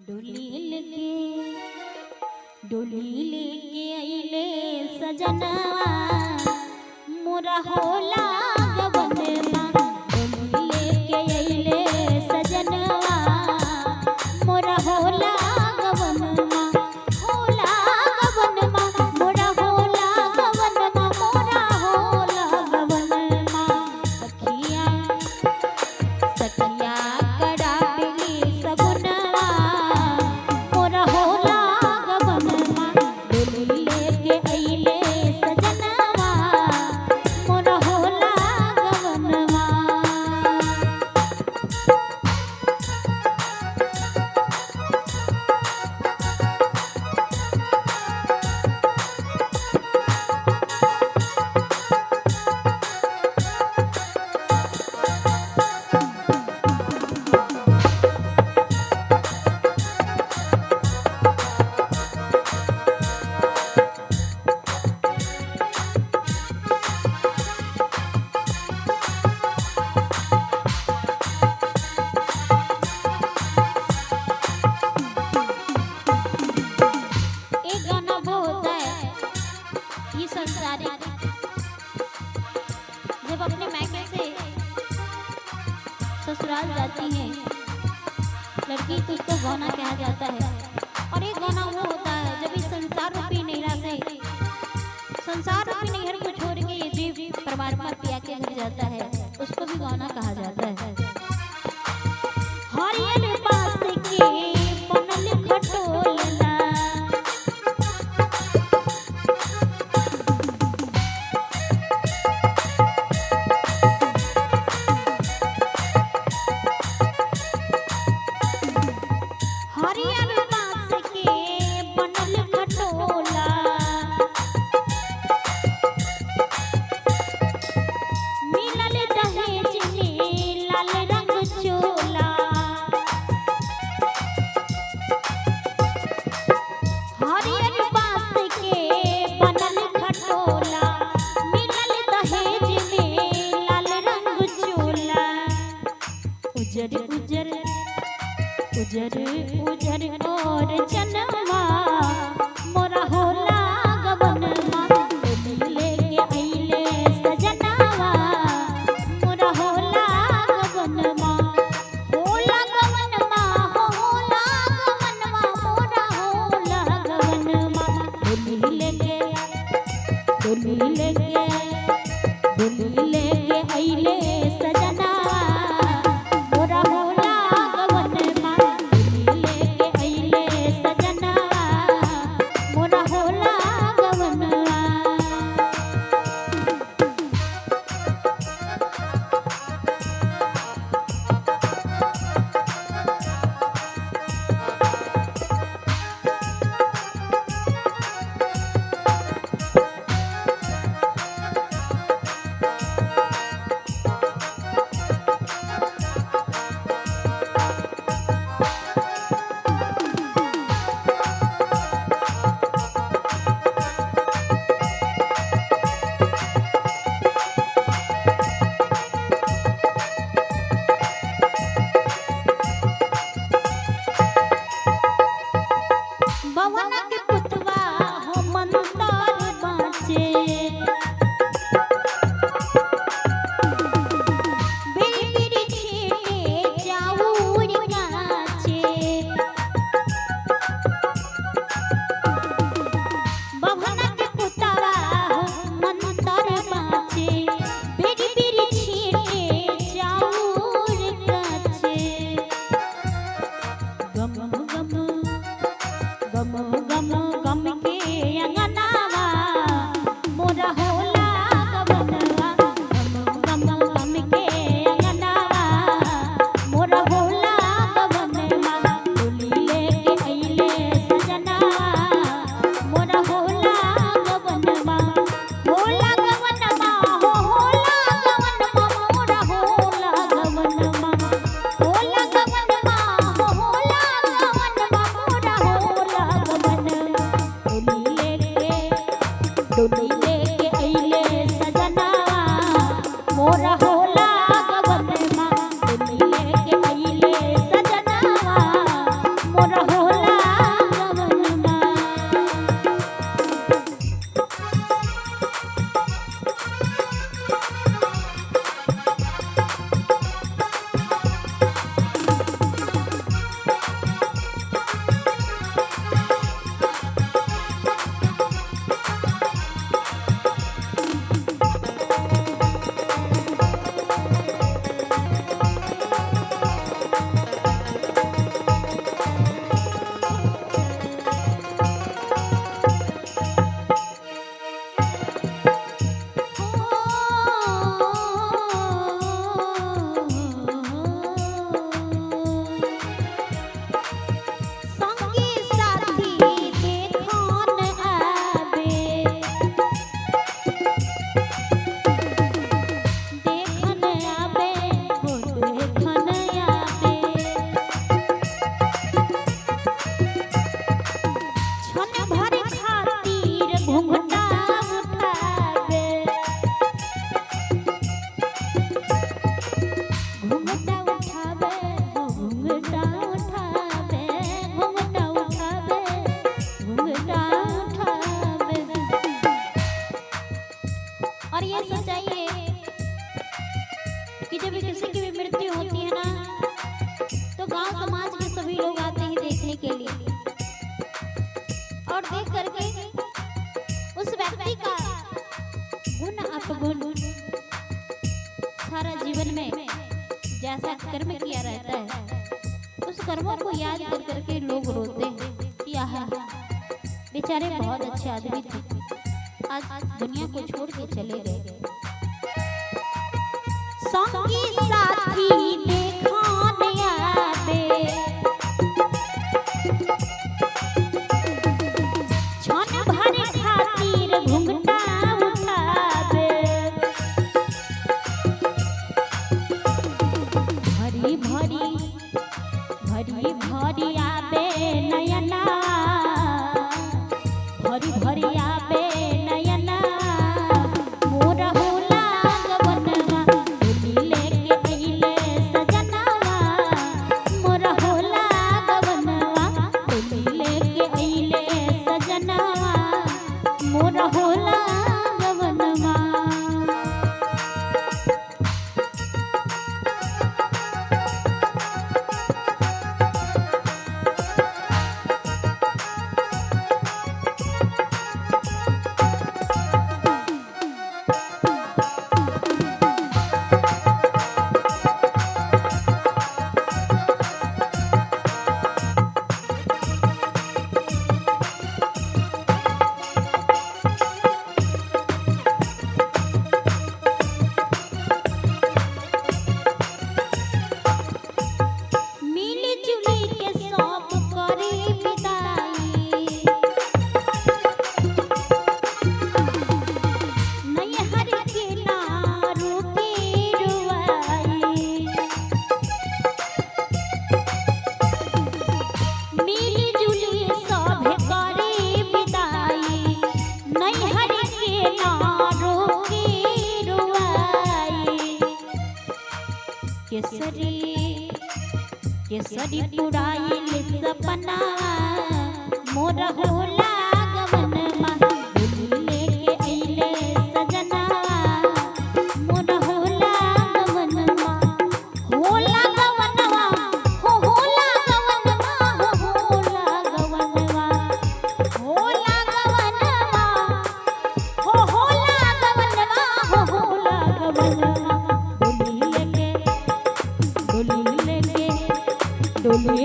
डोली लेके, डोली लेके अइले सजनवा मोरा होला गबनमा। डोली लेके अइले सजनवा मोरा होला गबनमा, होला गबनमा मोरा होला गबनमा, मोरा होला गबनमा। सखिया सखिया करावेली सगुनवा मोरा होला गबनमा। डोली लेके अइले सजनवा मोरा होला गबनमा। एक गाना वो होता है ये संसारिक, जब अपने मायके से ससुराल जाती है लड़की तो उसको गौना कहा जाता है। और एक गाना वो होता है जब इस संसार रूपी नैहरा से, संसार रूपी नैहर को छोड़ के ये जीव परमात्मा पिया के घर जाता है, उसको भी गौना कहा जाता है। हरियर बांस के बनल खटोलना, हरियर बांस के बनल खटोला, मिलल दहेज में लाल रंग चोला। हरियर बांस के बनल खटोला, मिलल दहेज में लाल रंग चोला। उजर उजर उजर उजर और चनवा मोरा होला गबनमा। डोली लेके अइले सजनवा मोरा होला गबनमा, होला गबनमा, होला गबनमा मोरा होला गबनमा। डोली लेके, डोली लेके, डोली लेके अइले सजनवा मोरा होला गबनमा। डोली लेके अइले सजनवा मोरा होला गबनमा। बवन के पुतवा हो मंतर बाँचे, बेरी छेटे चाउर काचे। बवन के पुतवा हो मंतर बाँचे, बेरी बेरी छेटे चाउर काचे। गम गम गम गम गम के अंगनावा मोरा होला गबनवा। गम गम गम के अंगनावा मोरा होला गबनवा। डोली लेके अइले सजनवा मोरा होला गबनवा, होला गबनवा, हो होला गबनवा मोरा होला गबनवा, होला गबनवा, हो होला गबनवा कर्मों को याद कर करके लोग रोते हैं कि आहा, बेचारे बहुत अच्छे आदमी थे, आज दुनिया को छोड़ के चले गए। संगी साथी देखन आवे, क्षण भर खातिर घुंघटा उठावे, भरी भरी भरी भरी आवे नयना, भरी भरी आवे नयना, मोर होला गवनवा, डोली लेके अइले सजनवा, मोर होला गवनवा, डोली लेके अइले सजनवा, मोर होला गवनवा। मिली जुली के सब करी विदाई, नैहर के नारू के रुआई, मिली जुली सब करी विदाई, नैहर के नारू के रुआई, केसरी केसरी पुराइल सपना, मोर होला गवनमा, डोली लेके अइले सजना, मोर होला गवनमा, होला गवनवा, हो होला गवनवा, हो होला गवनवा, होला गवनवा, हो होला गवनवा, हो होला गवनवा, डोली लेके, डोली लेके, डोली